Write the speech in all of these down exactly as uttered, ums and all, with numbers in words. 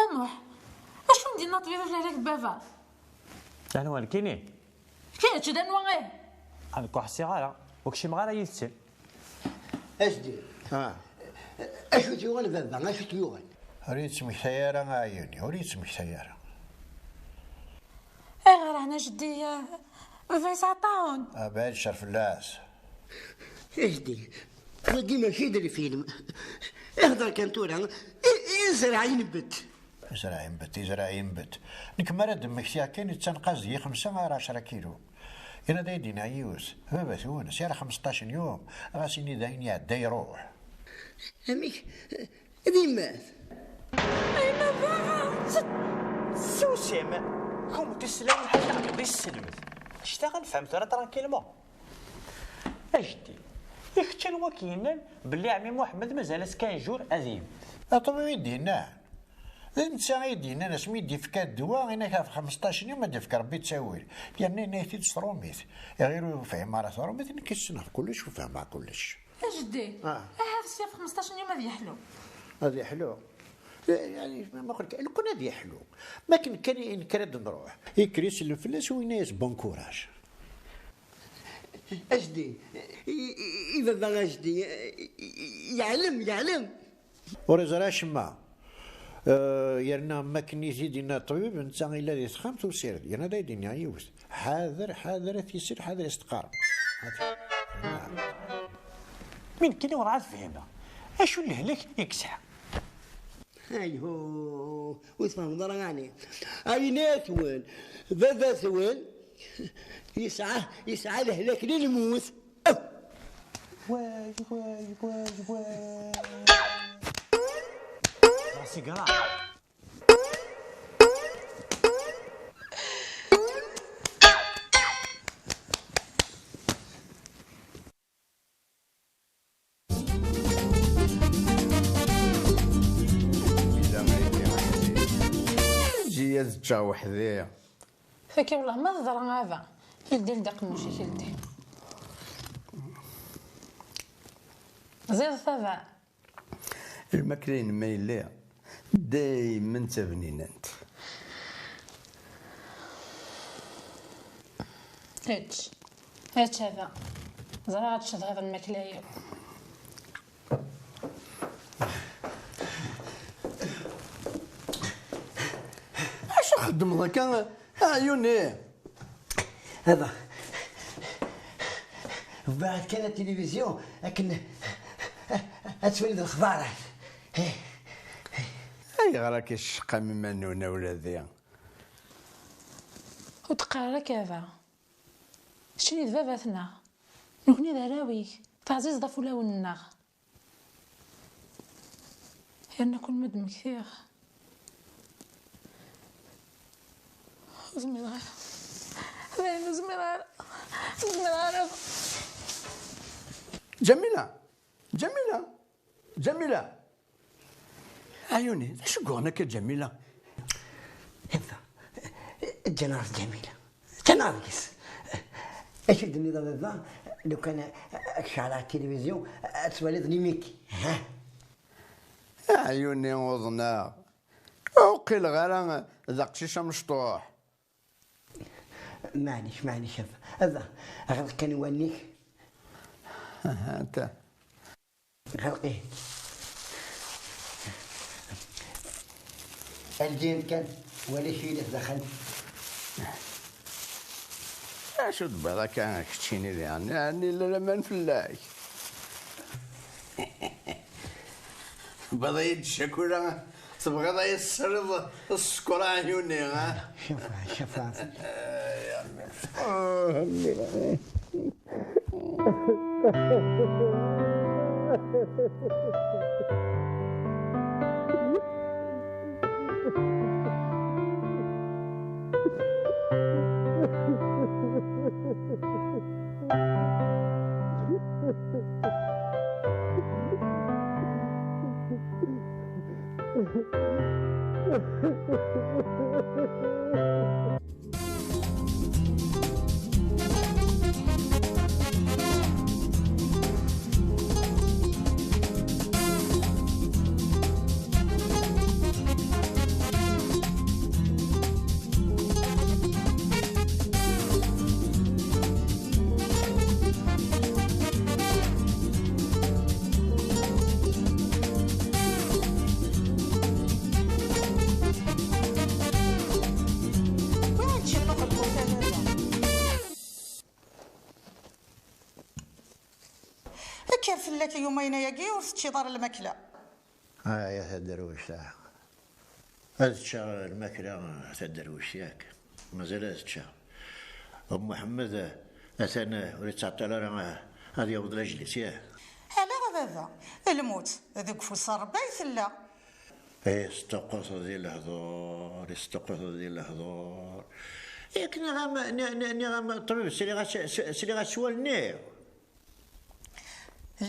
A Muḥ, acu n dinna ṭṭbib ɣef lehlak n baba? Anwa, nekkini? Kečč d anwa, eh? Nekk ur ḥṣiɣ ara, ur kcimeɣ ara yid-sen. Ajdid. Ah. Acu t-yuɣen baba, acu t-yuɣen? Ur yettmektay ara, a Ɛyuni, ur yettmektay ara. Ayɣer ɛni a jeddi, eh, baba yesɛa ṭaɛun? Ah, bɛid ccer fell-as. Ajdid, wagi mačči d lfilm. Ihder kan tura, i, i zreɛ inbet. Izreɛ inbet, izreɛ inbet. Nekk mi ara d-mmektiɣ kan, yettanqaz deg-i xemsa ar ɛecra kilu. Yenna-d ad yi-d-iniɣ yiwet, baba-twen, sya ar xmesṭac n yum, ɣas ini d ayen iɛedda iruḥ. Amek? D yemma-t? Susem! Kum tislan ḥaca d isselmed. Ccta ad nefhem tura tranquillement. A jeddi, i kečč anwa k-yennan belli ɛemmi Muḥemmed mazal-as quinze jours ad yemmet? A ṭṭbib i d-yennan. D netta i d-yennan asmi i d-yefka ddwa, inak ɣef xemseṭṭac yum ad d-yefk Rebbi ttawil. Yerna yenna-t-id s trumit. Iɣil ur yefhim ara trumit, nekk ssneɣ kullec, ur fehmeɣ kullec. A jeddi, ah, ahat sya f xemseṭṭac yum ad yeḥlu. Ad yeḥlu? Eh, yani, ma qulk, lukan ad yeḥlu. Ma akken kan i nekk ara d-nruḥ. Ikker isellem fell-as u yenna-yas bon courage. A jeddi, i, i, i baba a jeddi, i, i, yeɛlem, yeɛlem. Ur iẓri acemma. Eh, yerna ma akken i t-id-yenna ṭṭbib, netta yella di texxamt usired. Yerna ad ay-d-iniɣ yiwet. Ḥader, ḥader a t-yisel, ḥader a s-teqqar. Mi nekkini werɛad fhimeɣ. Acu n lehlak i yesɛa? Ayhuh, ur tfehmeḍ ara ɛni? Ayinat-wen, baba-twen, yesɛa, yesɛa lehlak n lmut. Way, way, way, way. Rasi grave. Eǧǧ-iyi ad ččeɣ weḥd-i. Taki wellah ma teḍra aba. Ldi, ldi aqemmuc-ik, ldi. Ẓiret aba. Lmakla-inem a yelli, daymen d tabninant. Ečč. Ečč aba. Ẓriɣ ad tcedhiḍ lmakla-iw. Acu txeddmeḍ akka? Aɛyuni! Aba, bɣiɣ kan la télévision akken ad twaliḍ lexbarat. Ayɣer akka tceqqam iman-nwen a wladi? Ur d-qqar ara akka, aba. Keččini d baba-tneɣ. Nekni d arraw-ik. Teɛzizeḍ ɣef wulawen-nneɣ. Yerna kul ma d-mmektiɣ, ur zmireɣ ara. Dayen ur zmireɣ ara. Ur zmireɣ ara. Ǧamila! Ǧamila! Ǧamila! Ɛyuni, d acu yuɣen akka Ǧamila? Yebda, ǧǧan-aɣ Ǧamila. Ǧǧan-aɣ deg-s. Acu d-tenniḍ a baba, lukan ad k-ceɛleɣ tilivizyu, ad twaliḍ limiki, ha? Aɛyuni uḍneɣ. Ur qileɣ ara d aqcic amecṭuḥ. Maɛlic, maɛlic, a baba. A baba, ɣleq kan i wallen-ik. Aha, anta. Ɣleq-it. Aldi-yin kan, wali acu yella daxel. Acu tebɣiḍ akka keččini diɣen? Ɛni la laman fell-ak? Tebɣiḍ-iyi-d ccakula, tebɣiḍ ad yi-tesriḍ sskeṛ a Ɛyuni, ha? Cafeɛ, cafeɛ. Ah, a mmi. Kker fell-ak a Yumayna-agi ur teččiḍ ara lmakla. Ay a taderwict-a. Ad ččeɣ lmakla a taderwict, yak? Mazal ad ččeɣ. Um Muḥemmed atan ur yettɛeṭṭil ara ad yaweḍ lajlis, yak? Ala a baba, lmut deg ufus n Rebbi ay tella. Yesṭuqquteḍ di lehdur, yesṭuqquteḍ di lehdur. Yak nniɣ-am, nni- nni- nniɣ-am ṭṭbib, sliɣ-as, s- sliɣ-as s wallen-iw.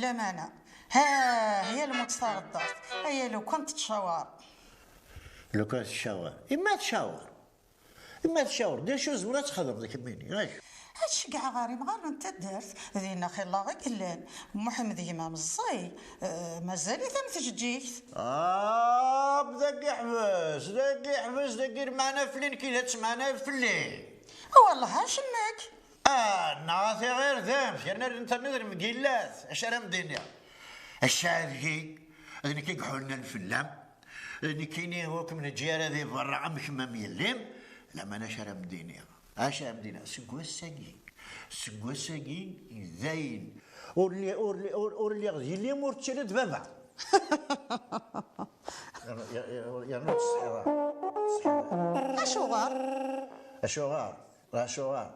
Lamana. Ha, ya lmut taɣeddart. Aya lukan tettcawar. Lukan tettcawar. Imma tettcawar. Imma tettcawar. D acu zemreɣ ad txedmeḍ kemmini? Acu? Ad ceggɛeɣ ɣer imɣaren n taddart. Dinna xilla i yellan. Muḥemmed gma meẓẓiy. Eh, mazal-it am tjeǧǧigt. Ah, dagi ḥbes, dagi ḥbes, dagi lmeɛna fell-i, nekki d tmeɛna fell-i. Wallah, acemmek. Ah, neɣ a tiɣirdemt, yerna ad tenniḍ lmegillat, acu ara m-d-iniɣ? Acu deg-i, d nekk i iḥullan fell-am, d nekkini ur kem-neǧǧi ara di berra am kemm am yelli-m, lameɛna acu ara m-d-iniɣ? Acu ara m-d-iniɣ? Seg wass-agi, seg wass-agi, dayen, ur lliɣ, ur, ur, ur lliɣ d yelli-m, ur tettiliḍ d baba. Yernu, yernu, yernu ur tesɛiḍ ara. Acuɣer? Acuɣer? Acuɣer?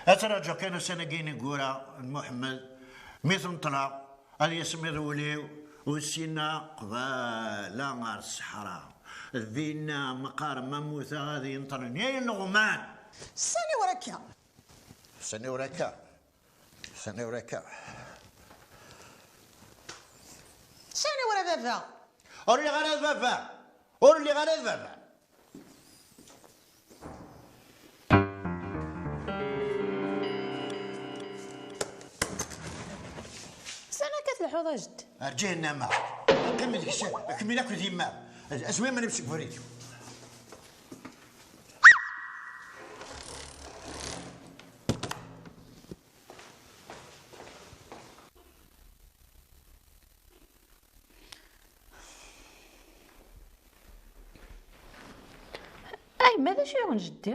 Ad traǧuɣ kan ussan-agi ineggura n Muḥemmed, mi t-neṭleɣ, ad yismiḍ wul-iw, u syenna qbala ɣer ṣṣeḥra. Dinna meqqar ma mmuteɣ ad yenṭel nnig ileɣman. Sani ur akka? Sani ur akka? Sani ur akka? Sani ur a baba? Ur lliɣ ara d baba! Ur lliɣ ara d baba! Sani akka telḥuḍ a jeddi? Ar ǧahennama! Qqim deg-s, kemmini akked yemma-m. Aswi iman-im seg ubrid-iw. A yemma, d acu yuɣen jeddi?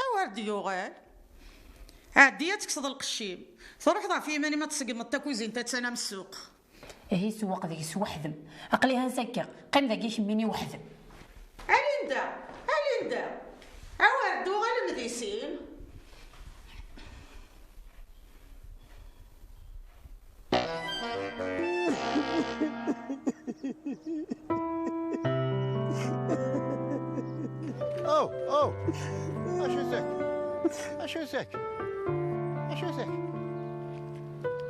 Awer d-yuɣal. Ɛeddi ad tekkseḍ lqecc-im. Truḥeḍ ɣef yiman-im ad tṣeggmeḍ takuzint attan am ssuq. Ihi sewweq deg-s weḥd-m. Aql-i hansa akka. Qqim dagi kemmini weḥd-m. A Linda! A Linda! Awer d-tuɣalem di sin! Aw, aw! Acu-t-ak? Acu-t-ak? Acu-t-ak?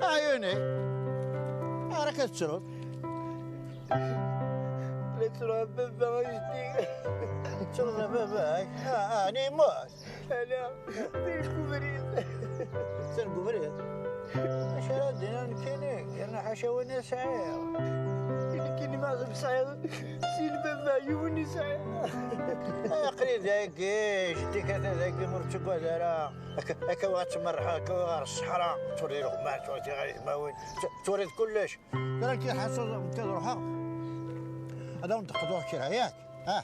Ɛyuni! Ara k-tettruḍ. La ttruɣ a baba, a jeddi. Tettruḍ a baba-k? Ah, ah, ɛni yemmut? Ala, atan deg ubrid. Atan deg ubrid? Acu ara d-iniɣ nekkini? Yerna ḥaca win i sɛiɣ. Nekkini meɛzub sɛiɣ sin baba, yiwen i sɛiɣ. Aql-i dagi, jeddi-k atan dagi, ur ttagad ara. Akka, akka ad tmerrḥeḍ, akka ɣer ṣṣeḥra, turiḍ ileɣman, turiḍ tiɣritmawin, tu-, turiḍ kullec. Tura nekki ḥaṣu, nekki ad ruḥeɣ. Ad awen-d-qḍuɣ kra, yak? Ha?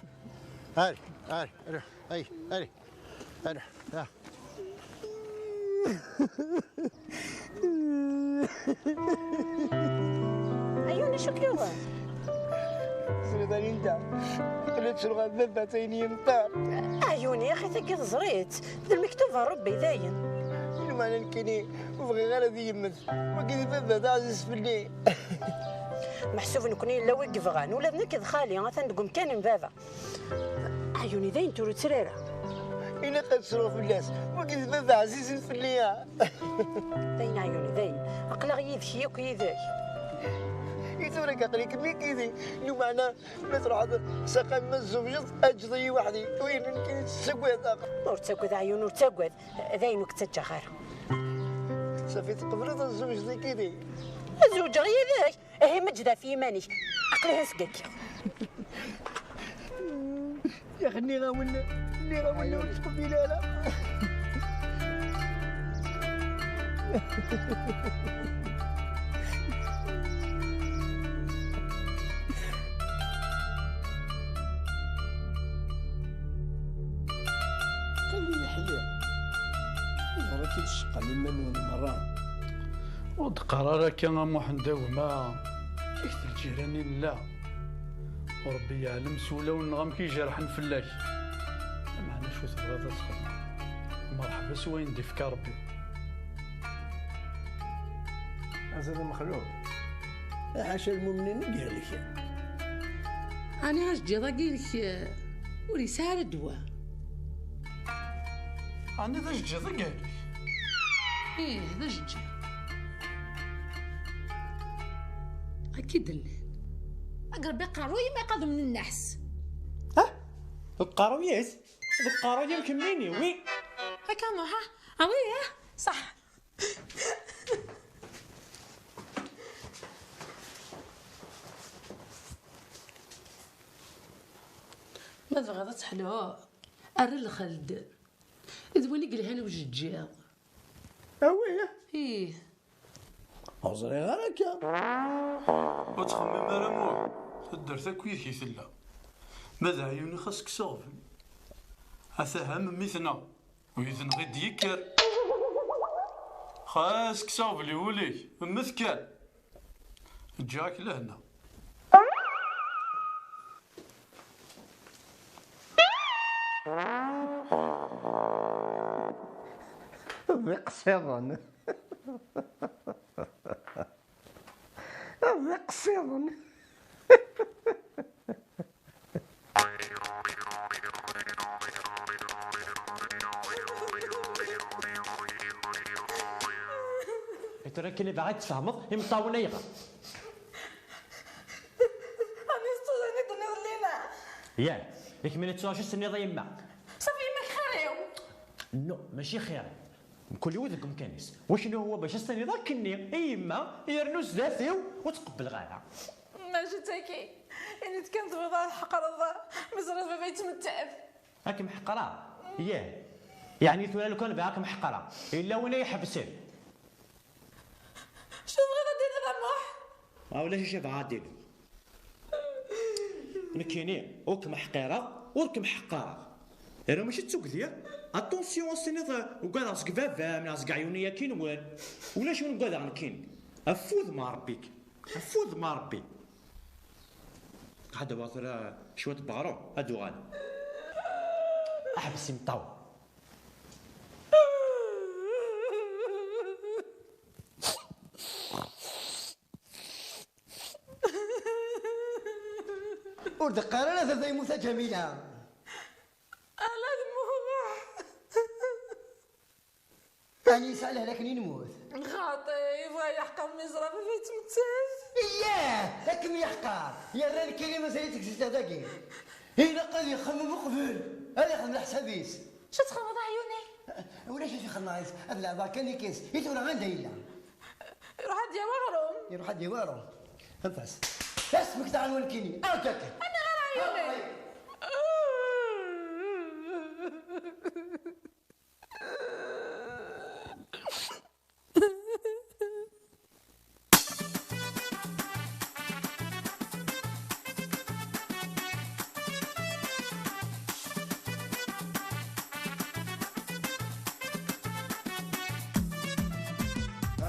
Ari, ari, ari, ay, ari, ari, ha. Ɛyun, acu k-yuɣen? Ẓriḍ a Linda, aql-i ttruɣ a baba, tayen yenṭer. Ɛyuni, axi tagi teẓriḍ. D lmektub n Rebbi, dayen. Lameɛna nekkini ur bɣiɣ ara ad yemmet. Wagi d baba, d aɛziz fell-i. Meḥsub nekkni yella wi yebɣan, ula d nekk d xali, atan deg umkan n baba. Ɛyuni, dayen tura ur ttru ara. Ilaq ad ttruɣ fell-as, wagi d baba ɛzizen fell-i. Dayen Ɛyuni, dayen. Aql-aɣ yid-k, yakk yid-k. I tura aql-ik mi k-yid-i, lameɛna ma truḥeḍ s axxam ma tzewǧeḍ, eǧǧeḍ-iyi weḥd-i. Win nekkini ttaggadeɣ. Ur ttagad Ɛyun, ur ttagad. D ayen ur k-ttaǧǧaɣ ara. Safi, tqebleḍ ad tzewǧeḍ yid-i? Ad zewǧeɣ yid-k? Ihi meǧǧed ɣef yiman-ik. Aql-i ha seg-agi. Yax, nniɣ-awen, nniɣ-awen ur ttqebbel ara. Qqim di leḥli. Ayɣer akka i tceqqam iman-nwen merra? Ur d-qqar ara akka a Muḥend a gma, yak d lǧiran i nella. U Ṛebbi yeɛlem s wulawen-nneɣ amek i jerḥen fell-ak. Lameɛna acu tebɣiḍ ad txedmeḍ? Merḥba s wayen d-ifka Ṛebbi. Azal a Mexluf. Ḥaca lmumnin i ihlek. Ɛni ajeǧǧiḍ-agi-inek, eh, ur yesɛi ara ddwa? Ɛni d ajeǧǧiḍ i ihlek? Ih, d ajeǧǧiḍ. Akka i d-nnan. Ag Rebbi qerru-yi ma iqadem n nneḥs. Ha? Deg uqerruy-is? Deg uqerruy-im kemmini, wi? Akka, ha? Ah, wi, ha? Saḥ. Ma tebɣiḍ ad teḥluḍ, err lxeld. D win i yelhan ujeǧǧiḍ. Awi. Ih. Ur ẓriɣ ara akka. Ur ttxemmim ara, Muḥ. Taddart akk yid-k i tella. Ma d aɛyun-ik, xas kkes aɣbel. Ata ha memmi-tneɣ. U yid-neɣ i d-yekker. Xas kkes aɣbel i wul-ik, mmet kan. Ǧǧiɣ-ak lehna. D iqsiḍen. D iqsiḍen. I tura kan i baɣ ad tfehmeḍ imeṭṭawen ayɣer? Ɛni tettuḍ ayen i d-tenniḍ Lina? Yah, i kemmini tettuḍ acu s-tenniḍ a yemma? Safi, yemma-k xir-iw. No, mačči xir-iw. Mkul yiwet deg umkan-is. Waknu huwa bac as-tiniḍ akkenni i yemma, yernu zdat-iw ur tqebbleɣ ara. Mačči d tagi. Ini-d kan tebɣiḍ ad ḥeqreḍ mi ẓriɣ baba yettmettat. Ad kem-ḥeqreɣ? Yah. Yeɛni tura lukan bɣiɣ ad kem-ḥeqreɣ, yella win ay iḥebsen. Acu tebɣiḍ ad d-tiniḍ a Muḥ? Ma ulac acu bɣiɣ ad d-iniɣ. Nekkini ur kem-ḥqireɣ, ur kem-ḥeqqareɣ. Rnu mačči d tugdi. Attention, ad s-tiniḍ, eh, ugadeɣ seg baba-m neɣ seg ɛyuni akkin-nwen. Ulac win ugadeɣ nekkini. Afud ma Rebbi-k. Afud ma Rebbi. Ad d-awiɣ tura cwiṭ n weɣrum, ad d-uɣaleɣ. Ḥbes imeṭṭawen. Ur d-qqar ara tata yemmut a Ǧamila. Ala d Muḥ. Ɛni yesɛa lehlak n inmut? Xaṭi, yebɣa yeḥqer mi yeẓra baba yettmettat. Iyah, ad kem-yeḥqer. Yerra nekkini mazal-it deg zdat-agi. Ilaq ad ixemmem uqbel ad ixdem leḥsab-is. Acu txedmeḍ a ɛyuni? Ulac acu xedmeɣ, ad leɛbeɣ kan ikis. I tura anda yella? Iruḥ ad d-yawi aɣrum. Iruḥ ad d-yawi aɣrum. Anef-as. Asmek taɣenwa nekkini. Arǧu akka. Aniɣer a ɛyuni?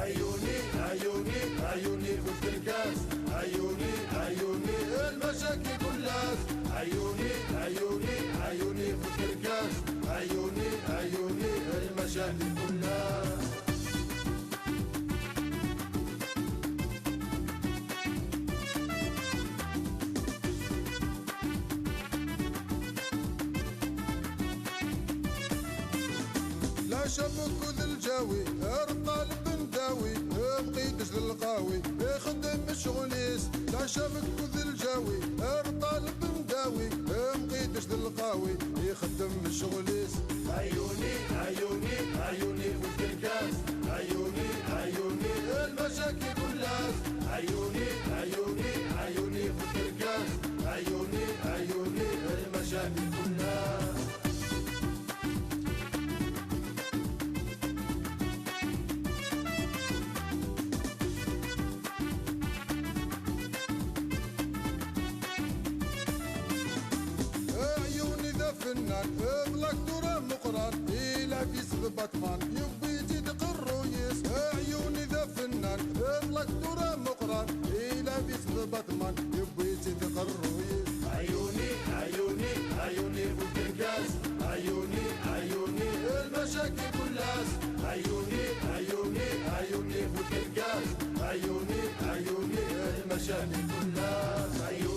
Ɛyuni, ɛyuni, ɛyuni bu tkerkas. Ɛyuni, ɛyuni, lmacakil kullha. Ɛyuni, ɛyuni, ɛyuni bu tkerkas. Ɛyuni, ɛyuni, lmacakil kullha. Lɛecc akked lǧawi, ar ṭṭaleb ndawi, mqidec d lqawi, ixeddem ccɣel-is. Lɛecc akked lǧawi, ar ṭṭaleb ndawi, mqidec d lqawi, ixeddem ccɣel-is. Ɛyuni, ɛyuni, ɛyuni bu tkerkas. Ɛyuni, ɛyuni, lmacakil kullha. Ɛyuni, ɛyuni, ɛyuni bu tkerkas. Ɛyuni, ɛyuni, lmacakil kullha. Ɛyuni d afennan, d l'acteur ameqqran, ilɛeb-itt d Batman, yewwi-tt-id qerruy-is. Ɛyuni d afennan, d l'acteur ameqqran, ilɛeb-itt d Batman, yewwi-tt-id qerruy-is. Ɛyuni, ɛyuni, ɛyuni bu tkerkas. Ɛyuni, ɛyuni, lmacakil kullha. Ɛyuni, ɛyuni, ɛyuni bu tkerkas. Ɛyuni, ɛyuni, lmacakil Jamais كلها تعيو